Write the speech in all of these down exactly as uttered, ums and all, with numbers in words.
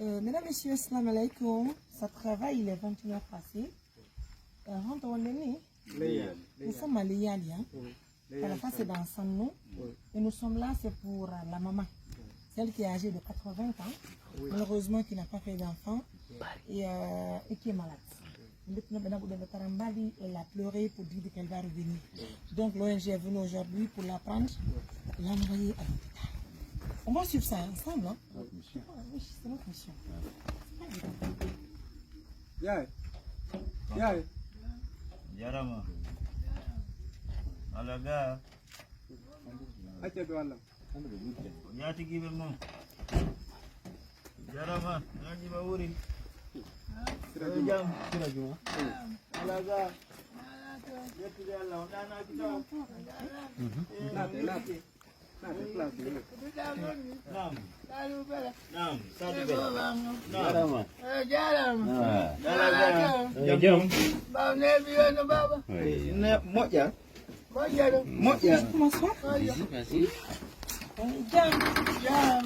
Euh, mesdames, messieurs, salam alaikum. Ça travaille, il est vingt et une heures passées. Euh, rentrons, on est né. Nous sommes à Leyali, hein. Voilà, ça c'est dans Sannu. Et nous sommes là, c'est pour euh, la maman. Celle qui est âgée de quatre-vingts ans, malheureusement qui n'a pas fait d'enfant et, euh, et qui est malade. Maintenant, maintenant, vous devez faire un bal, elle a pleuré pour dire qu'elle va revenir. Donc l'O N G est venue aujourd'hui pour la prendre, l'envoyer à l'hôpital. On va suivre ça ensemble, hein? Ah oui, c'est notre mission. Yaay. Yaay. Jarama. Alaga. Acca do Allah. Ko ƴaatigiiɓe mum. Jarama, ñaaƴi ma wuri. Sira juma. Jam. Sira juma. Alaga. Yettude Allah, on ɗaanaaki taw. Naate, naate. Naate, place, naate. Naam. Naam, Sadio Bella. Naam. Jarama. Eh, jarama. Ah. Alaga. Eh, jam. Baw neeɓi on no baba. Ne moƴƴa. Moƴƴa ɗo. Moƴƴa. Bonsoir. Moƴƴa. On jam. Jam.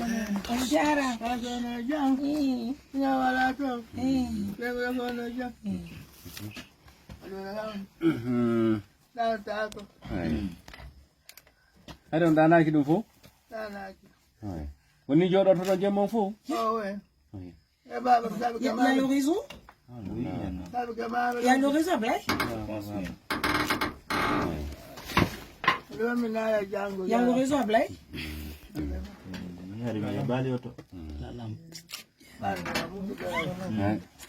On jaara. Haa sono jam. Eh. Ina wala to. Eh. Ɓe ko no jam. Eh. Alwala hawn. Mhm. Ɗaantaako. Ay. Hay on ɗaanaaki ɗum fof? Ɗaanaaki. Ay. Woni jooɗotoɗon jemma on fof? Oo, oui. Ay. Eh, baba, sabi Il y a, il y a le réseau. Il y a le réseau, Ablaye. Il y a le réseau, Ablaye.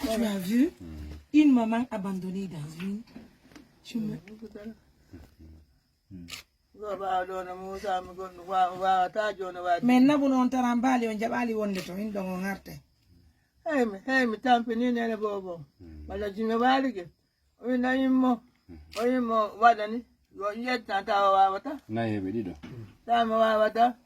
Tu as vu une maman abandonnée dans une. Tu me... Min naɓuno on taran baali, on jaɓaali wonde to, min ɗon on arte. Hey, mi, hey, mi tampini nene boobo. Walla jinno waalike. O wi nayin mo. O wi mo waɗani. Yo ƴetta tawa waawata. Nayeeɓe ɗiɗo. Tawa mi waawata.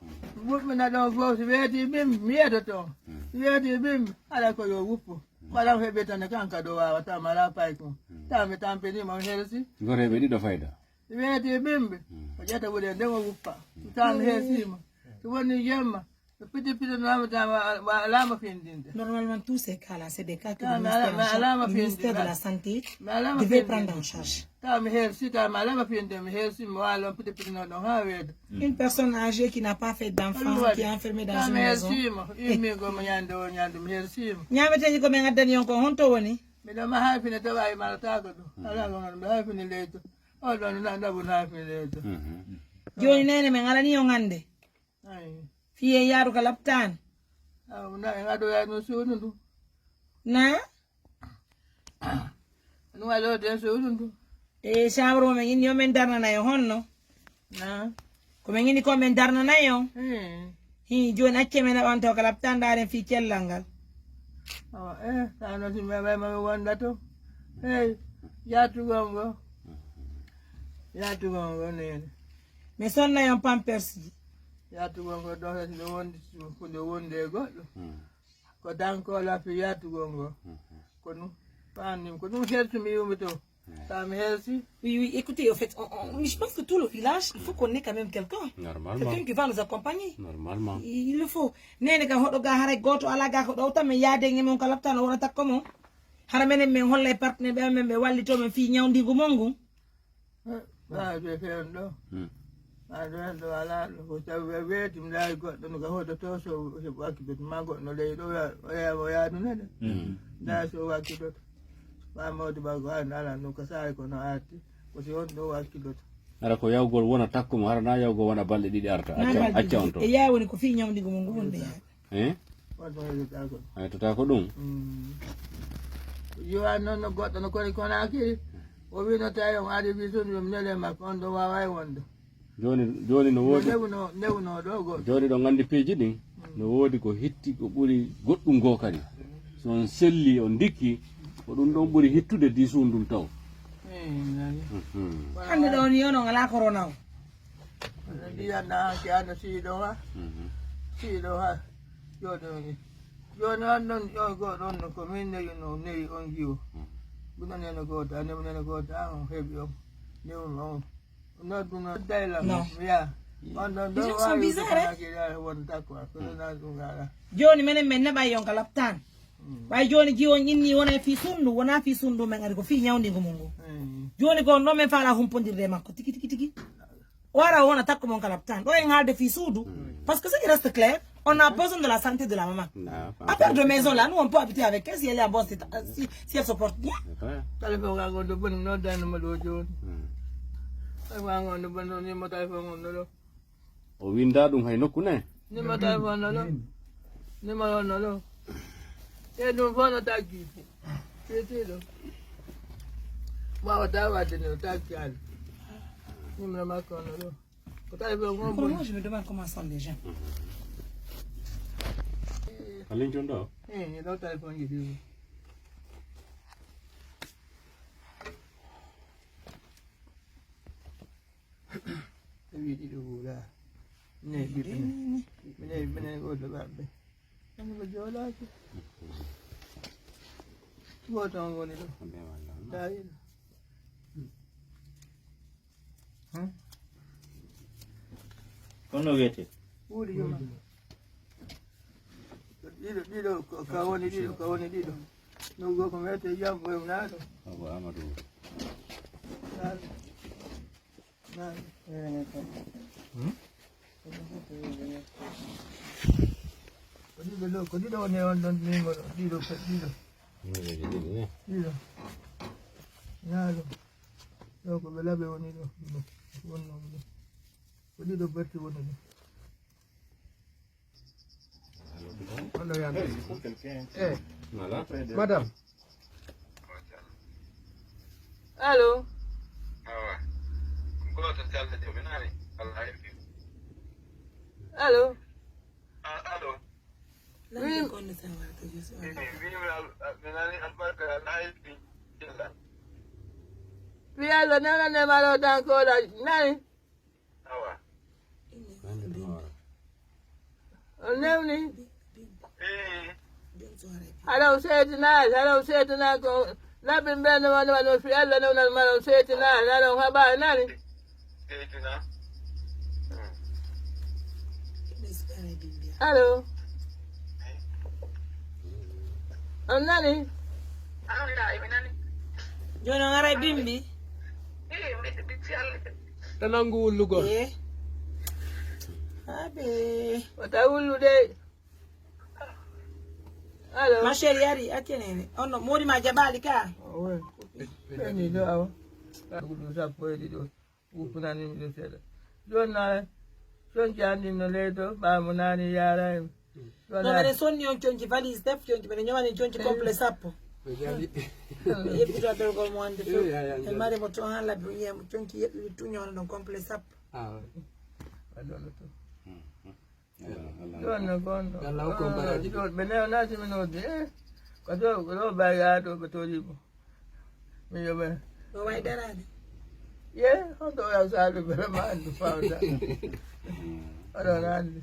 Mbuɗmina ɗon fof, si weeti bimbi, mi yetoto. Si weeti bimbi, haɗa ko yo wuppu. Ko aɗa heɓi tan, kanka ɗo waawata, mala pay ko. Tawa mi tampini mo, mi hersi. Goreeɓe ɗiɗo fayda. Si weeti bimbi, o ƴetta wuɗe nden o wuppa. Tawa mi hersi mo. Si woni jemma, Piti piti no ama tama wa alama findinde. Normalement, tous ces cas-là, c'est des cas que le Tama ministère, en ma charge, alama le ministère de findinde. La Santé Ma alama devait findinde. Prendre en charge. Tama mi hersi, tama alama findinde, mi hersi, mi wala on piti piti no ɗon ha weeda. Une personne âgée qui n'a pas fait d'enfant, qui est enfermée dans une maison. Tama mi hersi mo, immi go mo ñande o ñande, mi hersi mo. Ñaameteeji ko men addani on ko honto woni? Miɗo ma hay fine tawa e malatako ɗo. Ala ko ngon, mi hay fine leyto. O ɗon na ndabu na hay fine leyto. Jooni nene men alani on hande. Ay. Fii en yaaru ka laptaan. Aw, na en adoya no suudu ndu. Na? No waɗoden suudu ndu. E chambre mo men inni o men darnana yo honno? Na? Ko men inni ko men darnana yo. Eh. Hi, jooni acce men naɓan taw ka laptaan ndaaren fii cellal ngal. Awa, eh, tano si mi waɗay ma mi wonda to. Hey, yaatugol ngo. Yaatugol ngo nene. Mi sonna yon pampers ji. Yaatugol ngo ɗo, nde wondi, ko nde wondi e goɗɗo. Hmm. Ko danko lafi yaatugol ngo. Hmm. Ko ɗum, fani ko ɗum hertumi yumito. Hmm. Sa mi hersi. Oui, oui, écoutez, au fait, on, on, je pense que tout le village, il faut qu'on ait quand même quelqu'un. Normalement. Quelqu'un qui va nous accompagner. Normalement. Il, il le faut. Nene kam hoɗo ga haray goto ala ga ko ɗowta men yaade e mon ka laptaan o wona takko mon. Hara menen men holla e partenaire ɓe amen ɓe wallito men fii ñawndigu mon ngun. Ɓaawo ɓe feewno ɗo. Hmm. Ɓaawo ɓe ɗo alaa ɗo. Ko sabu ɓe weeti, mi laayi goɗɗo no ka hoto to so heɓo wakkiloto. Ma goɗɗo ley ɗo, o yaa, o yaadunede. Hmm. Ndaa so wakkiloto. Ɓaa mawde ba ko an alaa no ka saari kono arti. Ko si on ɗo wakkiloto. Hara ko yawgol wona takko mo, hara na yawgol wona balɗe ɗiɗi arta. Na acca, balɗe acca on ɗiɗi. To. E yaa woni ko fii ñawndigu mo ngu wonde yaa. Eh? Ay, tota ko ɗum. Mm. Yo an noon no goɗɗo no kori Konaakiri. O wino tawi on ari wi tun ɗum nele makko, on ɗo waaway wonde. Jooni, jooni no woodi. Newno, newno ɗo goɗɗo. Jooni ɗo nganndi piiji ɗin. Mm. No woodi ko hitti ko ɓuri goɗɗum goo kadi. So on selli, on ndikki, ko ɗum ɗon ɓuri hittude diisuun ndun taw. Eh, nani. Mhm. Hannde ɗo ni on, on alaa corona o. Ndiyam na hanki hano siiɗo ha. Mhm. Siiɗo ha. Jooni on ni. Jooni on ɗon, on goo ɗon no ko min newi no, newi on jiwo. Mhm. Guna nene goota, newi nene goota, on heɓi on. Newi on. Noddu no dayla. Non. Ya. On ɗon ɗo. Les gens sont bizarres, hein? Won takko, ko na ɗum ala. Jooni menen men naɓay on ka laptaan. Ɓay jooni jiwon inni wona e fii suudu ndu, wona fii suudu ndu men ari ko fii ñawndingu mun ngu. Jooni ko on ɗon men faala humpondirde e makko tigi, tigi, tigi. O ara o wona takko mon kala tan. Ɗo en haalde fii suudu. Parce que ce qui reste clair, on a besoin de la santé de la maman. À part de maison là, nous on peut habiter avec elle si elle est en bon état, si, si elle se porte bien. Téléphone ngal ngon ɗo boni, mi noddanno mo ɗo jooni. Téléphone ngal ngon ɗo boni, ɗo numéro téléphone ngon ɗo ɗo. O winda ɗum hay nokku ne. Numéro téléphone no ɗo. Numéro no ɗo. Te ɗum fof no taggi. Titi ɗo. Wawata wadde no taggi hali. Numéro makko no ɗo. Ko téléphone ngon Pour boni. Moi, je me demande comment sont les gens. Alin jun ɗo? Eh, ni ɗo téléphone ji ɗi. Ɓe wi'i ɗiɗo wulaa. Minen ɓiɓɓe men. Minen ɓiɓɓe men, goto ɓaɓɓe. Kono ɓe joolaaki. Gooto on woni ɗo. Daayiɗo. Kono wiyete? Wuuli yuma. Ɗiɗo, ɗiɗo, ko, ka woni ɗiɗo, ka woni ɗiɗo. Ɗo go ko wiyete Yambo e Naaɗo. Abu Amadou. Naaɗo. Naaɗo. Hmm? Ko ɗiɗo ɗo, ko ɗiɗo woni on ɗon numéro, ɗiɗo, ɗiɗo. Numéroji ɗiɗi ni? Ɗiɗo. Naaɗo. Ɗo ko ɓe laɓe woni ɗo, ɗiɗo. Wonnoo ɗo. Ko ɗiɗo berte woni ɗo. Oɗo yamɓe. Eh, madame. Allo. Allo. Ah, allo. Oui. Mi nani albarka, Allah helpi. Fi Allah, nana ne maro tan ko da nani. Awa. O newni. Hara o seetinaa, hara o seetinaa ko laɓɓin ɓen no wano wano fi Allah newnan mara o seetinaa, hara o haɓaa nani. Allo. On nani? Jooni on aray bimbi? Ɓe nangu wullugol. Eh. Abe. Wata wullude. Allo. Ma chérie, yari, acce nene. On no, moodi ma jaɓaali ka? Ɓeni ɗo awa. Ɗaguɗum sappo e ɗiɗo. Wuppunani mi ɗum seeɗa. Jooni na, conci an ɗin no leydo, ɓaawo mo naani yaara en. Jooni No na, mene sonni on conci valise def, conci mene ñawani conci complet sappo. Ɓe jali. Yeɓɓito adorgol mo wonde fof. Eh, ya, ya, E ya. Mare mo to han labbi, o yiya mo conci yeɓɓi tuñono ɗon complet sappo. Ah, ouais. Waɗono to. Ɗon no gonɗo. Yalla hokku on baraji. Ɗon ɓe newnaaki min o de. Ko to, ko ɗo baawi haa ɗo ɓe tori mo. Mi yoɓa. O wawi daraade. Ye, on ɗo ya saalu bela ma andu fawda. Oɗo anndi.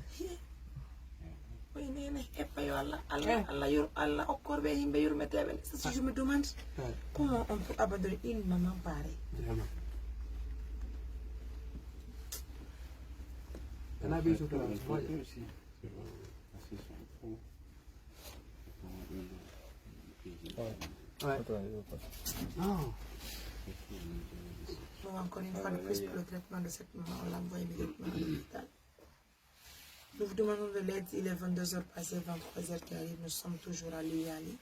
Oy nene, eppa yo Allah, Allah, Allah yur-, Allah okkorɓe yimɓe yurmeteɓe. Ça, c'est, je me demande comment on peut abandonner une maman pareille. Vraiment. Kana bi sutura, moƴƴa. Ouais. Non. Bon, encore une fois de plus, pour le traitement de cette maman, on l'a envoyé immédiatement à l'hôpital. Nous vous demandons de l'aide, il est vingt-deux heures passées, vingt-trois heures qui arrivent, nous sommes toujours à Liyali.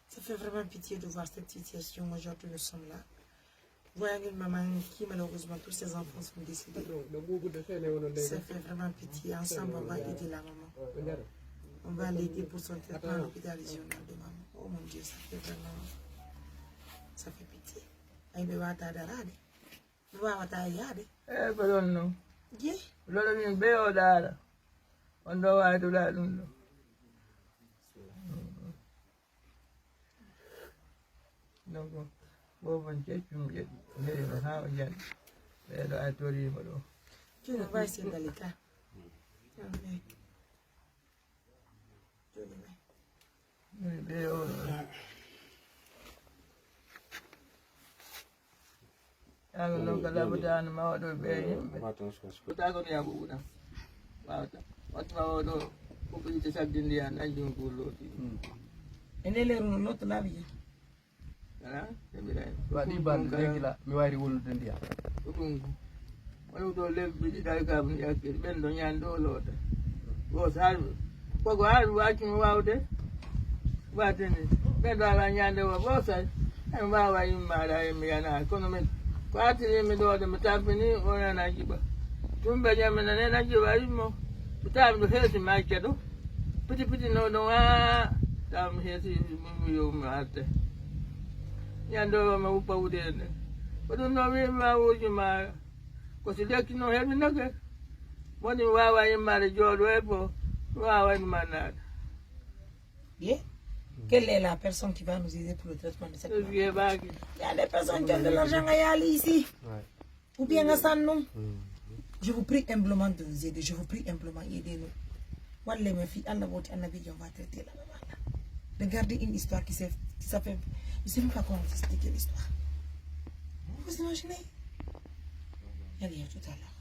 Ça fait vraiment pitié de voir cette situation. Aujourd'hui, nous sommes là. Voyant une maman qui, malheureusement, tous ses enfants sont décédés. Ça fait vraiment pitié. Ensemble, on va aider la maman. On va l'aider pour son traitement à l'hôpital régional de maman. Oh mon Dieu, ça fait vraiment, ça fait pitié. Ay, ɓe wata daraade. Ɓe wawata yaade. Eh, ko ɗon non. Je. Lolo min ɓe o daara. On ɗo wawi tula ɗum ɗo. Donc, boobu on ceccum je, jeeyi no haa o jaɓi. Ɓeeɗo a toriima ɗo. Jooni o wawi seddali ka. Jooni ɓe o. Yalla non ko labataano mawɗo ɓe yimɓe. Ko taa kono yaa ko wuɗa. Wawata. Wattu ma o ɗo, ko ko yiite saddindi an, an jom ko looti. E nde leeru no lotto laabi jam. Ala, heɓiray. Waɗi balɗe ɗe gila mi wayri wullude ndiyam. Ko ɗum ko. Woni ko ɗo lebbi ɗiɗi ɗay kam yakkiri ɓen ɗo ñande o loota. Gooto har, koko har waccu mi wawde. Watini, ɓen ɗo ala ñande o gooto. En wawa yimmaade hay mi yana. Kono min, ko attiri mi ɗo de mi tampini, o nana jiɓa. Tumɓe ñamina nena jiɓa yimmo. Mi tawi ɗo heesi macca ɗo. Piti piti no ɗo wa. Tawi mi heesi mi yo mi atte. Ñande o mi uppa wudeende. Ko ɗum ɗo wiimi ma wuuji ma. Ko si lekki no heɓinake. Woni wawa yimmaade jooɗo e po. Wawa ɗum annaade. Bien. Quelle est la personne qui va nous aider pour le traitement de cette maladie? Il y a des personnes qui ont de l'argent à y aller ici. Ou bien à Sanum. Je vous prie humblement de nous aider. Je vous prie humblement, aidez-nous. Wallah, ma fi Allah woti annabi, on va traiter la maman là. Regardez une histoire qui s'est, qui ça fait, je sais même pas comment vous expliquer l'histoire. Vous vous imaginez? Allez, à tout à l'heure.